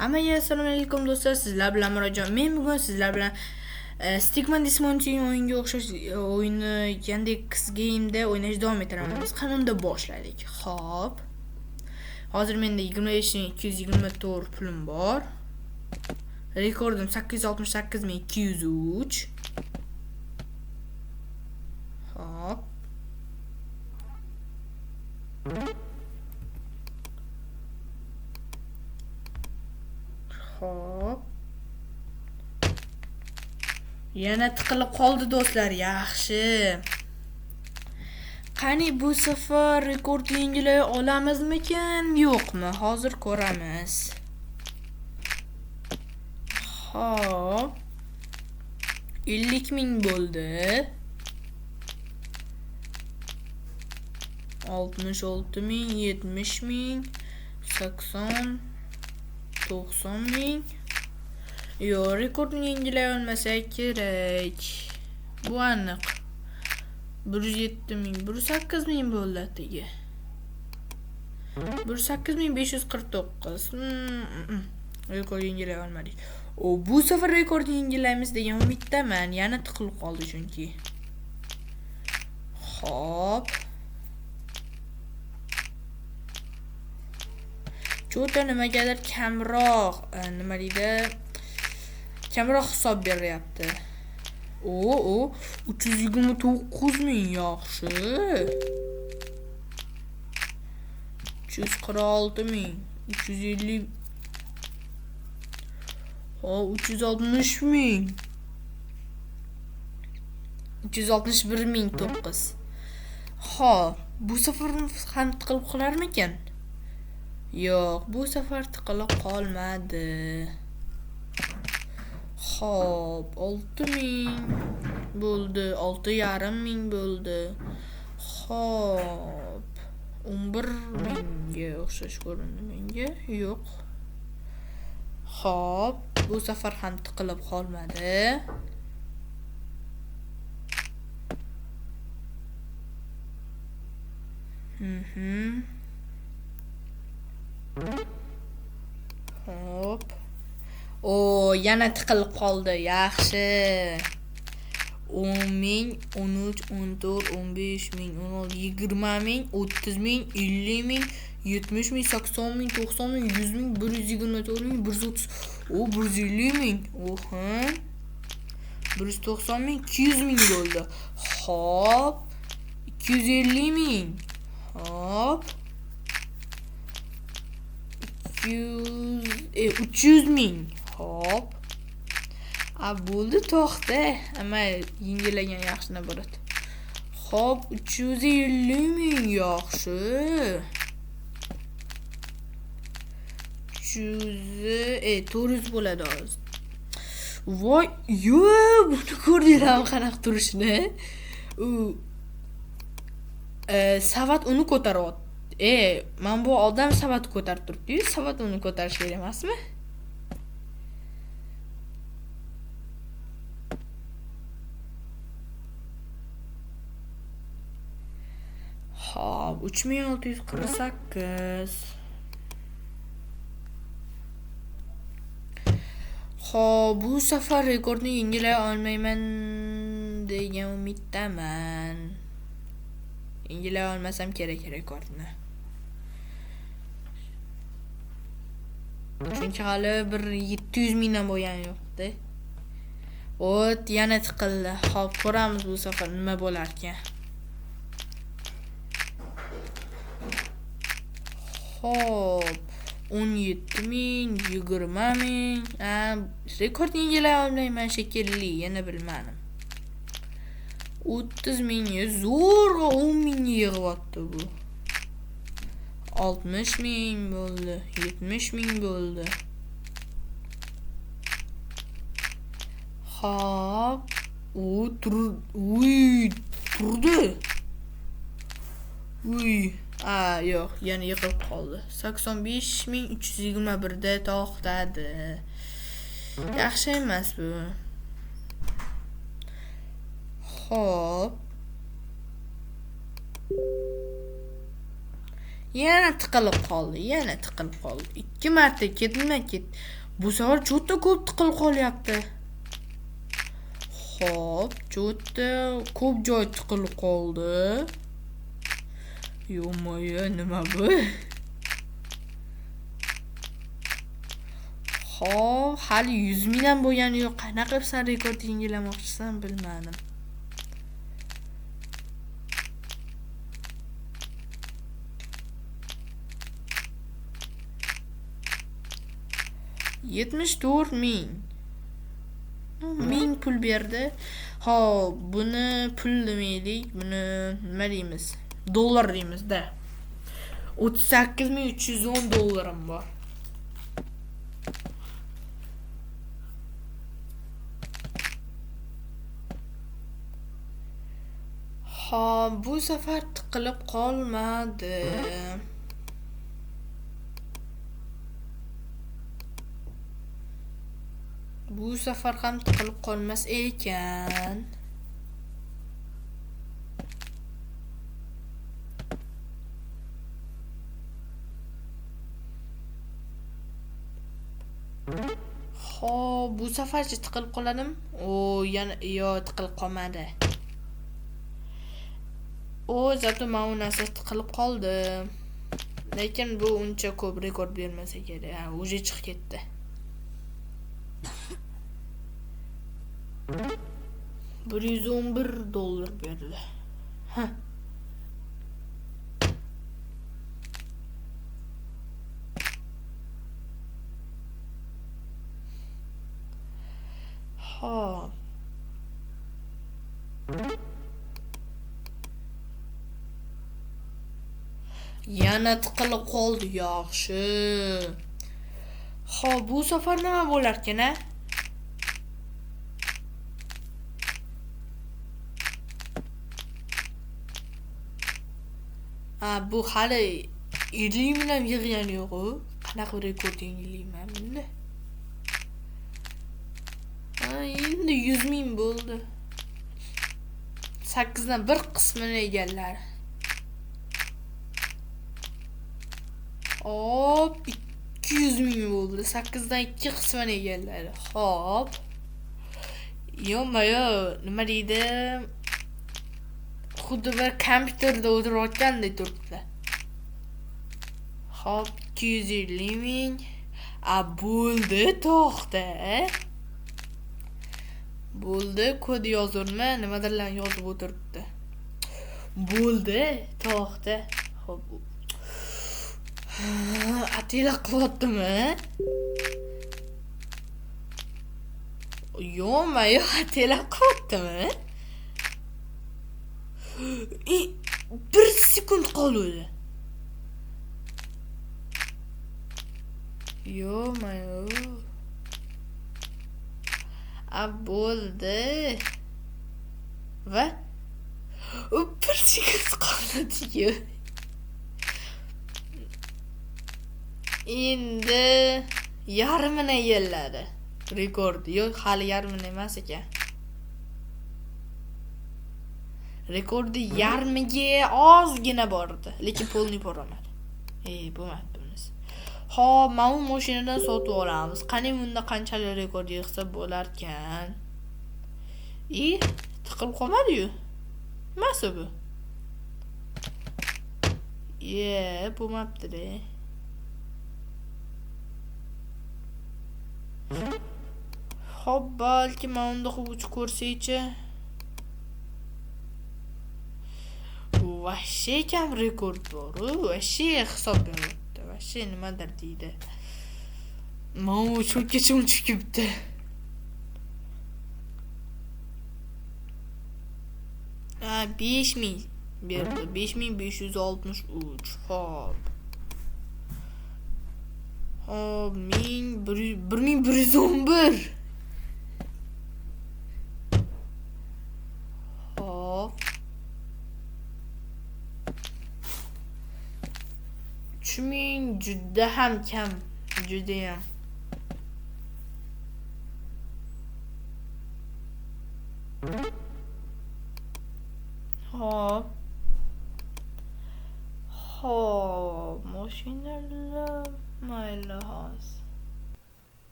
Hammaga assalomu alaykum do'stlar, sizlar bilan Murodjon. Men bugun sizlar bilan Stickman Dismounting o'yinga o'xshash o'yinni Yandex Game'da o'ynashni davom ettiramiz. Qani unda boshladik. Xo'p. Hozir menda 25224 pulim bor. Rekordim 868203. Xo'p. Xo'p. Yana tiqilib qoldi do'stlar, yaxshi. Qani bu safar rekordni yangilay olamizmikin, yo'qmi? Hozir ko'ramiz. Xo'p. 50 ming bo'ldi. 66 ming, 70 ming, 80, 90 ming. Yo'q, rekordni yangilay olmasak kerak. Bu aniq. 107 ming, 108 ming bo'ldi atigi. 108549. Rekord yangilay olmadik. O, bu safar rekordni yangilaymiz degan umiddaman. Yana tiqilib qoldi chunki. Xo'p. Cho'ta nimagadir kamroq, nima deydi? Kamroq hisob beryapti. O, 329 ming yaxshi. 346 ming, 350. Hop, 360 ming. 361 ming 9. Xo'p, bu safar ham tiqilib qolarmikan? Yo'q, bu safar tiqilib qolmadi. Xo'p, 6000 bo'ldi, 6,5 ming bo'ldi. Xo'p, 11 mingga o'xshash ko'rindi menga. Yo'q. Xo'p, bu safar ham tiqilib qolmadi. Xo'p. O, yana tiqilib qoldi. Yaxshi. 10 ming, 13, 14, 15 ming, 16, 20 ming, 30 ming, 50 ming, 70 ming, 80 ming, 90 ming, 100 ming, 124 ming, 130, o 150 ming. Oha. 190 ming, 200 ming bo'ldi. Xo'p. 250 ming. Xo'p. 200, 300 ming. Xo'p. A bo'ldi, to'xta. Amma yengilagan yaxshi naborat. Xo'p, 350 ming yaxshi. 300, 400 bo'ladi hozir. Voy, yo'q, buni ko'rdinglarmi qanaqa turishini? U savat uni ko'taryapti. Mana bu odam savat ko'tarib turibdi-yu, savat uni ko'tarish kerak emasmi? Xo'p, 3648. Xo'p, bu safar rekordni yangilay olmayman degan umiddaman. Yangilay olmasam kerak rekordni. Chunki hali bir 700 mingdan bo'lgani yo'q-da. O't, yana tiqildi. Xo'p, ko'ramiz bu safar nima bo'lar ekan. Xo'p, 17 ming, 20 ming. Rekordni yangilay olmayman shekilli, yana bilmadim. 30 mingni zo'rg'a 10 mingni yig'yapti bu. 60 ming bo'ldi, 70 ming bo'ldi. Xo'p, u uy, turdi. Uy, yo'q, yana yiqilib qoldi. 85321 da to'xtadi. Yaxshi emas bu. Xo'p. Yana tiqilib qoldi, yana tiqilib qoldi. 2 marta ketma-ket. Bu safar cho'ta ko'p tiqilib qolyapti. Xo'p, cho'ta ko'p joy tiqilib qoldi. Yo'moyo, nima bu? Xo'p, hali 100 ming ham bo'lgani yo'q. Qanaqa qilib sen rekord yangilamoqchisan bilmadim. 74 ming. Ming pul berdi. Xo'p, buni pul demaylik, buni nima deymiz? Dollar deymiz-da. 38310 dollarim bor. Xo'p, bu safar tiqilib qolmadi. Bu safar ham tiqilib qolmas ekan. Xo'p, bu safarchi tiqilib qoladimi? O, yana yo tiqilib qolmadi. O, zato mana bu narsa tiqilib qoldi. Lekin bu uncha ko'p rekord bermasa kerak. Ha, уже chiqib ketdi. 111 dollar berdi. Ha. Xo'p. Yana tiqilib qoldi, yaxshi. Xo'p, bu safar nima bo'larkan, a? Ha, bu hali 50 ming ham yig'gani yo'q-u. Qanaqa rekord yangilayman bunda? Ha, endi 100 ming bo'ldi. 8dan 1 qismini egalladi. Hop, 200 ming bo'ldi. 8dan 2 qismini egalladi. Hop. Yo'q-yo, nima deydi? Xuddi bir kompyuterda o'tirayotgandek turibdi. Hop, 250 ming. A, bo'ldi, to'xta. Bo'ldi, kod yozurma, nimadirlar yozib o'tiribdi. Bo'ldi, to'xta. Hop. Atila qilyaptimi? Yo'qmi, yo'q, atila qilyaptimi? 1 sekund qoldi. Yo'qmi, yo'q. A, bo'ldi. Va 1 sekund qoldi-yu. Endi yarmini egalladi. Rekord. Yo'q, hali yarmini emas ekan. Rekordi yarmiga ozgina bordi, lekin polni borolmadi. Bo'lmadi bunisi. Xo'p, mana bu mashinadan sotib olamiz. Qani bunda qanchalik rekord yig'sa bo'larkan? Tiqilib qolmadi-yu. Nimasi bu? Bo'lmabdi-da. Xo'p, balki mana unda qilib uchib ko'rsaychi. Vahshiy kam rekord bor-u, vahshiy hisob beryapti. Vahshiy nimadir deydi. Mana bu cho'kkacha uchib ketdi. Ha, 5000 berdi. 5563. Xo'p. Xo'p, 1111. Xo'p. 3000 juda ham kam, judayam. Xo'p. Xo'p.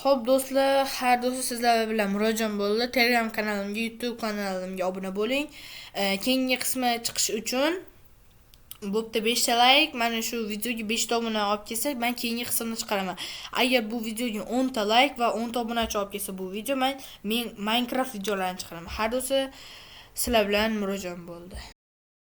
Xo'p, do'stlar, har do'stlar, sizlar bilan Murodjon bo'ldi. Telegram kanalimga, YouTube kanalimga obuna bo'ling. Keyingi qismi chiqish uchun bo'pti, 5 ta like, mana shu videoga 5 ta obuna olib kelsa, men keyingi qismni chiqaraman. Agar bu videoga 10 ta like va 10 ta obunachi olib kelsa bu video, men Minecraft videolarini chiqaraman. Har do'stlar, sizlar bilan Murodjon bo'ldi.